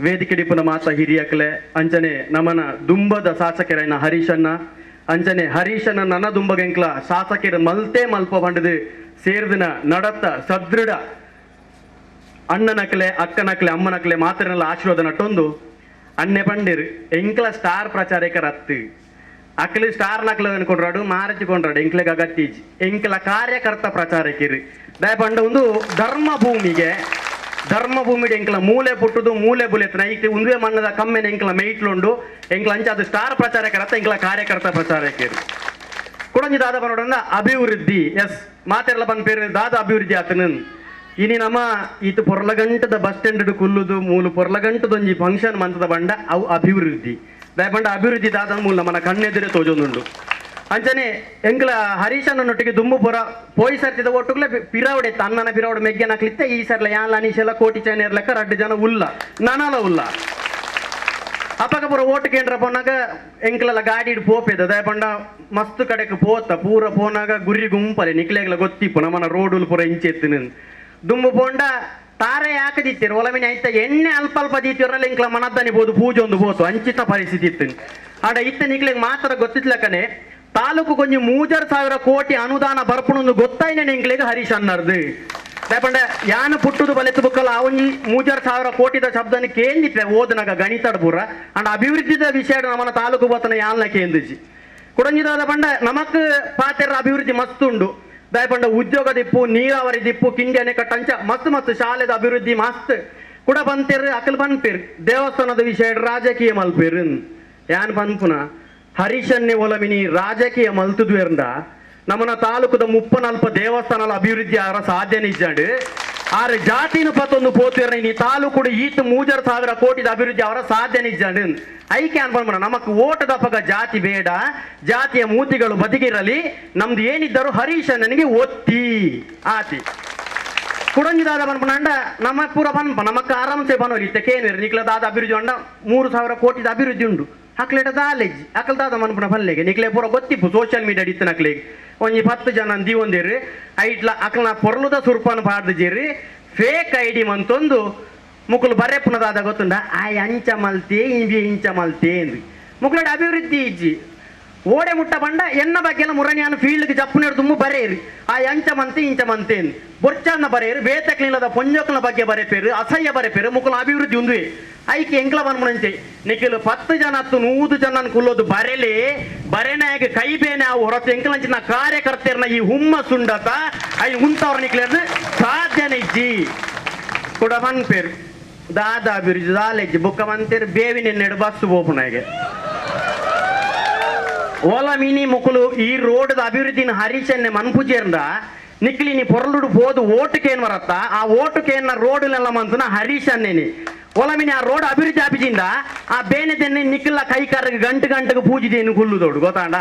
ವೇದಿಕೆ ಮಾತ ಹಿರಿಯಕ್ಲೆ ಅಂಚನೆ ನಮನ ದುಂಬದ ಶಾಸಕರೈನ ಹರೀಶಣ್ಣ ಅಂಚನೆ ಹರೀಶನ ನನ ದುಂಬಗೆಂಕ್ಲ ಶಾಸಕರ ಮಲ್ತೆ ಮಲ್ಪ ಬಂಡದು ಸೇರ್ದಿನ ನಡತ್ತ ಸದೃಢ ಅಣ್ಣನಕ್ಲೆ ಅಕ್ಕನಕ್ಲೆ ಅಮ್ಮನಕ್ಲೆ ಮಾತ್ರನೆಲ್ಲ ಆಶೀರ್ವಾದ ನಟ್ಟೊಂದು ಅಣ್ಣೆ ಪಂಡಿರು ಎಂಕ್ಲ ಸ್ಟಾರ್ ಪ್ರಚಾರಕರ ಅತ್ತು ಅಕ್ಲಿ ಸ್ಟಾರ್ ನಕ್ಲ ಅನ್ಕೊಂಡ್ರಾಡು ಮಾರಚಿಕೊಂಡ್ರಾಡು ಎಂಕ್ಲೆಗ್ ಅಗತ್ತೀಜಿ ಎಂಕ್ಲ ಕಾರ್ಯಕರ್ತ ಪ್ರಚಾರಕಿರಿ ದಯಪಂಡ ಒಂದು ಧರ್ಮ ಭೂಮಿಗೆ ಧರ್ಮ ಭೂಮಿಡ್ ಎಂಕ್ಲ ಮೂಲೆ ಪುಟ್ಟುದು ಮೂಲೆ ಬುಲೆತ್ನ ಐತೆ ಉಂದುವೆ ಮಣ್ಣದ ಕಮ್ಮೆನ ಎಂಕ್ಲ ಮೇಯ್ಟ್ಲುಂಡು ಎಂಕ್ಲ ಅಂಚ ಅದು ಸ್ಟಾರ್ ಪ್ರಚಾರಕರತ್ತ ಎಂಕ್ಲ ಕಾರ್ಯಕರ್ತ ಪ್ರಚಾರಕಿರಿ ಕುಡಂಜಿ ದಾದ ಬನ್ನೋಡಂದ ಅಭಿವೃದ್ಧಿ ಎಸ್ ಮಾತೆಲ್ಲ ಬಂದ್ ಪೇರು ದಾದ ಅಭಿವೃದ್ಧಿ ಆತನ ಇನಿ ನಮ್ಮ ಈತ ಪೊರ್ಲಗಂಟದ ಬಸ್ ಸ್ಟ್ಯಾಂಡ್ ಕುಲ್ಲುದು ಮೂಲು ಪೊರ್ಲಗಂಟದೊಂಜಿ ಫಂಕ್ಷನ್ ಮಂತದ ಬಂಡ ಅವು ಅಭಿವೃದ್ಧಿ ದಯಪಂಡ ಅಭಿವೃದ್ಧಿ ದಾದ ಮೂಲ ನಮ್ಮನ ಕಣ್ಣೆದುರೆ ತೋಜೊಂದುಂಡು ಅಂಚನೆ ಎಂಕ್ಲ ಹರೀಶನೊಟ್ಟಿಗೆ ದುಂಬು ಪೊರ ಪೋಯಿ ಸರ್ತಿದ ಒಟ್ಟುಗ್ಲೆ ಪಿರಾವಡೆ ತನ್ನನ ಪಿರಾವಡೆ ಮೆಗ್ಗೆನಕ್ಲಿತ್ತೆ ಈ ಸರ್ಲ ಯಾನ್ಲ ಅನೀಶೆಲ್ಲ ಕೋಟಿ ಚೈನ ಲೆಕ್ಕ ರಡ್ಡು ಜನ ಉಲ್ಲ ನನಲ ಉಲ್ಲ ಅಪ್ಪಗ ಪೂರ ಓಟು ಕೇಂದ್ರ ಪೋನಾಗ ಎಂಕ್ಲೆಲ್ಲ ಗಾಡಿ ಪೋಪೆದ ದಯಪಂಡ ಮಸ್ತ್ ಕಡೆಗೆ ಪೋತ ಪೂರ ಪೋನಾಗ ಗುರಿ ಗುಂಪಲೆ ನಿಕ್ಲೆಗ್ಲ ಗೊತ್ತಿಪ್ಪು ನಮ್ಮನ ರೋಡುಲು ಪೂರ ಇಂಚೆತ್ತಿನ ದುಂಬು ಪೋಂಡ ತಾರೆ ಯಾಕದಿತ್ತೀರು ಒಲಮಿನ ಐತ ಎಣ್ಣೆ ಅಲ್ಪ ಅಲ್ಪ ದೀತಿರಲ್ಲ ಎಂಕ್ಲ ಮನದ್ದನಿ ಬೋದು ಪೂಜೆ ಒಂದು ಬೋತು ಅಂಚಿತ ಪರಿಸ್ಥಿತಿ ಇತ್ತು ಆಡ ಇತ್ತ ನಿಕ್ಲೆಗ್ ಮಾತ್ರ ಗೊತ್ತಿತ್ಲಕನೆ ತಾಲೂಕು ಕೊಂಚ 3,000 ಕೋಟಿ ಅನುದಾನ ಬರ್ಪುಣೊಂದು ಗೊತ್ತಾಯ್ನೆ ಎಂಕ್ಲೆಗ್ ಹರೀಶ್ ಅನ್ನರ್ದು ದಯಪಂಡ ಯಾನ ಪುಟ್ಟುದು ಬಲೆತ್ತು ಬುಕ್ಕಲ್ಲ ಆ ಒಂಜಿ 3,000 ಕೋಟಿದ ಶಬ್ದನ ಕೇಂದಿಪ್ಪೆ ಓದನಾಗ ಗಣಿತಡ್ ಪೂರ ಅಂಡ್ ಅಭಿವೃದ್ಧಿದ ವಿಷಯ ನಮ್ಮನ ತಾಲೂಕು ಬತ್ತನ ಯಾನ್ಲ ಕೇಂದಿಜಿ ಕುಡಂಜಿದಾದ ಪಂಡ ನಮಕ್ ಪಾತೆರ ಅಭಿವೃದ್ಧಿ ಮಸ್ತ್ ಉಂಡು ದಯಪಂಡ ಉದ್ಯೋಗ ದಿಪ್ಪು ನೀರಾವರಿ ದಿಪ್ಪು ಕಿಂಡಿ ಅಣೆಕಟ್ಟ ಅಂಚ ಮಸ್ತ್ ಮಸ್ತ್ ಶಾಲೆದ ಅಭಿವೃದ್ಧಿ ಮಸ್ತ್ ಕುಡ ಬಂತೇರು ಅಕಲ್ ಬನ್ಪೇರು ದೇವಸ್ಥಾನದ ವಿಷಯ ರಾಜಕೀಯ ಮಲ್ಪೇರು ಯಾನ್ ಪನ್ಪುನ ಹರೀಶನ್ನೇ ಒಲಮಿನಿ ರಾಜಕೀಯ ಮಲ್ತುದ್ವೇರ್ಂದ ನಮ್ಮನ ತಾಲೂಕದ 34 ದೇವಸ್ಥಾನದ ಅಭಿವೃದ್ಧಿ ಆರ ಸಾಧ್ಯ ನಿಜಾಂಡು ಆರೆ ಜಾತಿನ ಪತ್ತೊಂದು ಪೋತೇರ್ನ ನೀ ತಾಲೂಕು ಈತ 3,000 ಕೋಟಿದ ಅಭಿವೃದ್ಧಿ ಅವರ ಸಾಧ್ಯ ನಿಜಾಂಡು ಐಕೆ ಅನ್ಪನ್ಮನ ನಮಕ್ ಓಟದ ಪಗ ಜಾತಿ ಬೇಡ ಜಾತಿಯ ಮೂತಿಗಳು ಬದಿಗಿರಲಿ ನಮ್ದು ಏನಿದ್ದರು ಹರೀಶಣ್ಣನಿಗೆ ಒತ್ತಿ ಆತಿ ಕುಡಂಜಿದಾದ ಬನ್ಪುನಂಡ ನಮ್ಮ ಪೂರ ಬನ್ಪ ನಮಕ್ ಆರಾಮ್ಸೆ ಬನ್ನೋರಿ ಇತ್ತೆ ಕೇನಿರು ನಿಕ್ಲದಾದ ಅಭಿವೃದ್ಧಿ ಉಂಡ 3,000 ಕೋಟಿದ ಅಭಿವೃದ್ಧಿ ಉಂಡು ಅಕ್ಲೇಟ ದಾಲೇಜ್ ಅಕಲ್ದಾದ ಮನ್ಪುನ ಪಲ್ಲೆಗೆ ನಿಕ್ಲೆ ಪೂರ ಗೊತ್ತಿಪ್ಪು ಸೋಷಿಯಲ್ ಮೀಡಿಯಾ ಇತ್ತು ನಕ್ಲೆಗೆ ಒಂಜಿ 10 ಜನ ದೀವೊಂದಿರಿ ಐಟ್ಲ ಅಕ್ಲನ ಪೊರ್ಲುದ ಸುರ್ಪನ ಪಾಡ್ದಿಜಿರಿ ಫೇಕ್ ಐಡಿ ಮಂತೊಂದು ಮುಕುಲು ಬರೆಪುನದಾದ ಗೊತ್ತುಂಡ ಆಯ್ ಅಂಚ ಮಲ್ತೆ ಇಂಬಿ ಇಂಚ ಮಲ್ತೆ ಅಂದು ಮುಕ್ಲಡ ಅಭಿವೃದ್ಧಿ ಇಜ್ಜಿ ಓಡೆ ಮುಟ್ಟ ಬಂಡ ಎನ್ನ ಬಗ್ಗೆ ಎಲ್ಲ ಮುರಣಿಯಾನ ಫೀಲ್ಡ್ಗೆ ಜಪ್ಪುನೇರು ತುಂಬ ಬರೇರಿ ಆ ಅಂಚ ಮಂತೆ ಇಂಚ ಮಂತೆ ಬೊರ್ಚನ್ನ ಬರೇರು ಬೇತಕ್ಲಿಲ್ಲದ ಪೊಂಜೋಕ್ನ ಬಗ್ಗೆ ಬರೆಪೇರು ಅಸಹ್ಯ ಬರೆಪೇರು ಮುಕುಲ ಅಭಿವೃದ್ಧಿ ಉಂದುವೆ ಐಕೆ ಎಂಕ್ಲ ಬನ್ಮುಣಂಚೆ ನಿಖಿಲ್ 10 ಜನ 100 ಜನ ಕುಲ್ಲೋದು ಬರೆಲಿ ಬರೆನಾಗ ಕೈ ಬೇನೆ ಅವು ಹೊರತು ಎಂಕ್ಲಂಚಿನ ಕಾರ್ಯಕರ್ತರನ್ನ ಈ ಹುಮ್ಮ ಸುಂಡತ I ಉಂತವ್ರ ನಿಕ್ಲೇರ್ದು ಸಾಧ್ಯನೇ ಇಜ್ಜಿ ಕೂಡ ಮನ್ಪೇರು ದಾದ ಅಭಿವೃದ್ಧಿ ದಾಲೆಜ್ಜಿ ಬುಕ್ಕ ಮಂತೇರು ಬೇವಿನ ನೆಡು ಬಸ್ಸು ಬೋಪುನಾಗೆ ಓಲ ಮಿನಿ ಮುಕುಲು ಈ ರೋಡ್ದ ಅಭಿವೃದ್ಧಿನ ಹರೀಶನ್ನೆ ಮನ್ಪುಜೇರ್ದ ನಿಕ್ಲಿ ನೀ ಪೊರಲುಡು ಪೋದು ಓಟುಕೇನ್ ಬರತ್ತ ಆ ಓಟುಕೇನ ರೋಡ್ನೆಲ್ಲ ಮಂತನ ಹರೀಶನ್ನೇನಿ ಓಲ ಮಿನಿ ಆ ರೋಡ್ ಅಭಿವೃದ್ಧಿ ಆಪಿಜಿಂದ ಆ ಬೇನೆ ತೆನ್ನೆ ನಿಕ್ಲ ಕೈ ಕರ್ಗ ಗಂಟು ಗಂಟೆಗೆ ಪೂಜಿದೇನು ಕುಲ್ಲುದೋಡು ಗೊತ್ತಾಂಡ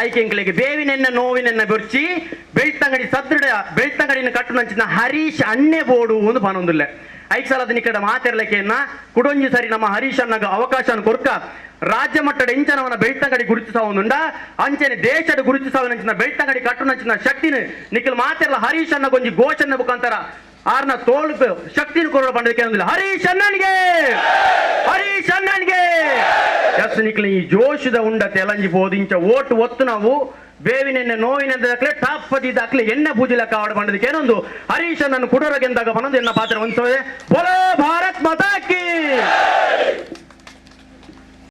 ಐಕೆಂಕ್ಲೆಗೆ ಬೇವಿನೆನ್ನ ನೋವಿನೆನ್ನ ಬೆರ್ಚಿ ಬೆಳ್ತಂಗಡಿ ಸದೃಢ ಬೆಳ್ತಂಗಡಿನ ಕಟ್ಟುನಂಚಿನ ಹರೀಶ್ ಅಣ್ಣೆ ಬೋಡು ಒಂದು ಪನೊಂದುಲ್ಲೆ ಐಕ್ ಸಲದ ನಿಕಡ ಮಾತಿರ್ಲಿಕ್ಕೆನ್ನ ಕುಡೊಂಜಿ ಸರಿ ನಮ್ಮ ಹರೀಶ್ ಅಣ್ಣಗ ಅವಕಾಶ ಕೊರ್ಕ ರಾಜ್ಯ ಮಟ್ಟದ ಇಂಚನವನ ಬೆಳ್ತಂಗಡಿ ಗುರುತಿಸವನುಂಡ ಅಂಚನೆ ದೇಶದ ಗುರುತಿಸವನಂಚಿನ ಬೆಳ್ತಂಗಡಿ ಕಟ್ಟುನಂಚಿನ ಶಕ್ತಿನ ನಿಖಿಲ್ ಮಾತಿರ್ಲ ಹರೀಶ್ ಅಣ್ಣ ಗೊಂಜಿ ಘೋಷಣೆ ಮುಖಾಂತರ ಆರ್ನ ತೋಳು ಶಕ್ತಿನ ಕೊರಡ ಬಂಡಕ್ಕೆ ಹರೀಶ್ ಅಣ್ಣನಿಗೆ ಹರೀಶ್ ಅಣ್ಣನಿಗೆ ಎಸ್ ನಿಖಿಲ್ ಈ ಜೋಶದ ಉಂಡ ತೆಲಂಜಿ ಬೋದಿಂಚ ಓಟು ಒತ್ತು ನಾವು ಬೇವಿನೆಣ್ಣೆ ನೋವಿನ ದಾಖಲೆ ಟಾಪ್ ಪದಿ ದಾಖಲೆ ಎಣ್ಣೆ ಪೂಜೆ ಕಾವಡ ಬಂಡದಕ್ಕೆ ಏನೊಂದು ಹರೀಶ್ ಅಣ್ಣನ ಕುಡರಗೆಂದಾಗ ಬಂದು ಎನ್ನ ಪಾತ್ರ ಹೊಂದಿಸೋದೆ. ಬೋಲೋ ಭಾರತ್ ಮಾತಾ ಕಿ.